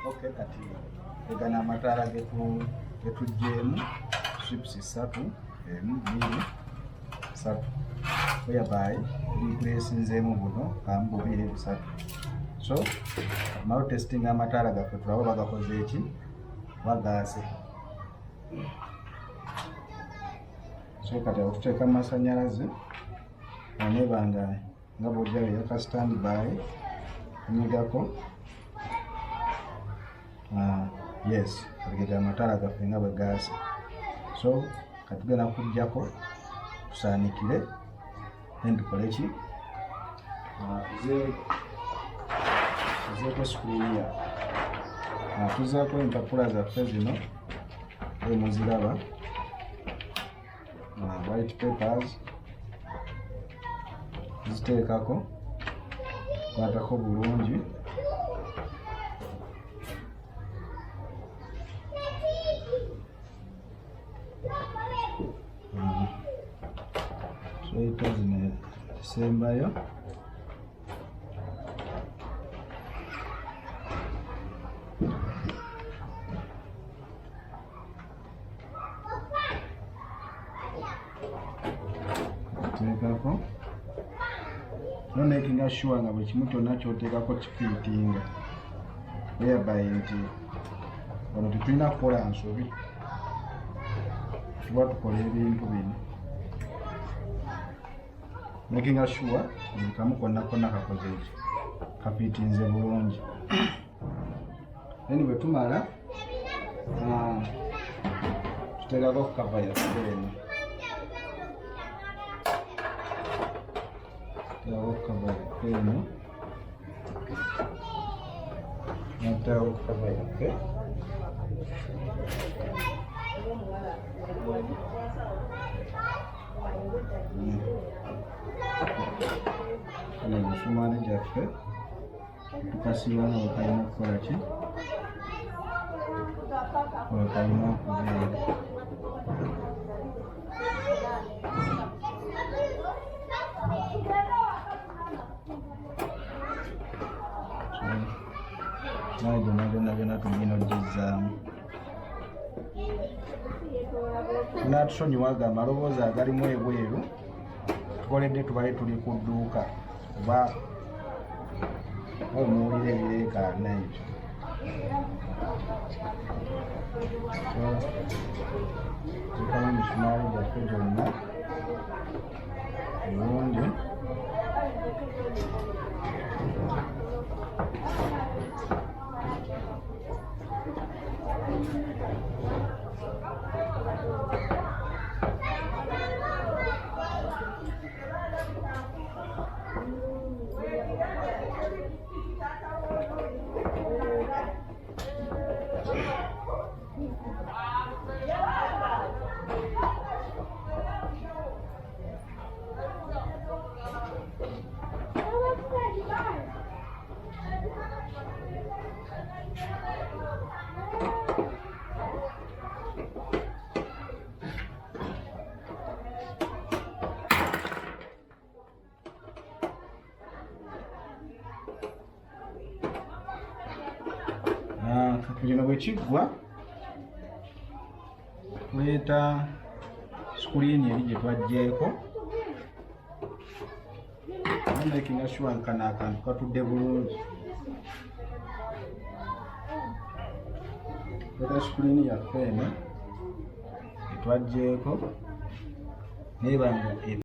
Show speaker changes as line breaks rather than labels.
Okay, kati egana amataala getuggyemu strips ssatu, emu, bbiri, ssatu, whereby replacinzeemu buno kamu, bubiri, busatu. So tumale testing amataala gaffe, tulabe bagakoze eki, bagaase. So kati awo tuteeka mu masanyalaze onebanga nga bwojja eyaka stand by, tunyigako. Yes, kategeka amataala gaffe nga bwe gaase. So katugenda kujjako tusaanikire, then tukole ki? Tuzeeko screen yaffe, tuzeeko empapula zaffe zino emuziraba, white papers, tuziteekako, kwatako bulungi. Tuyita zino ezisembayo. Tuteekako no making sure nga buli kimu kyonna kyoteekako kifiitinga, whereby nti wano tetulina kukola nsobi, tuba tukola ebintu bino making sure buli kamu konna konna kakoze eki, kafiitinze bulungi. Then bwe tumala, tuteekako cover yaffe eno, tuteekako cover yaffe eno, natuteekako cover yaffe. Kano emisumaali gyaffe tukasiba nga bwekalina okukola ki, bwekalina okubeera. Naye gyonna gyonna gyonna tugenda ogizzaamu. Tunatusonyiwa ago amaloboozi agalimu ebweru, tukoledde tubale tuli ku dduuka oba omuwulira ebireekaana ebyo. So tuteekamu emisumaali gyaffe gyonna bulungi. Kino bwe kiggwa, tuleeta screen eri gye twaggyeko, making sure kano akantu katudde bulungi. Tuleeta screen yaffe eno etwaggyeko neba nga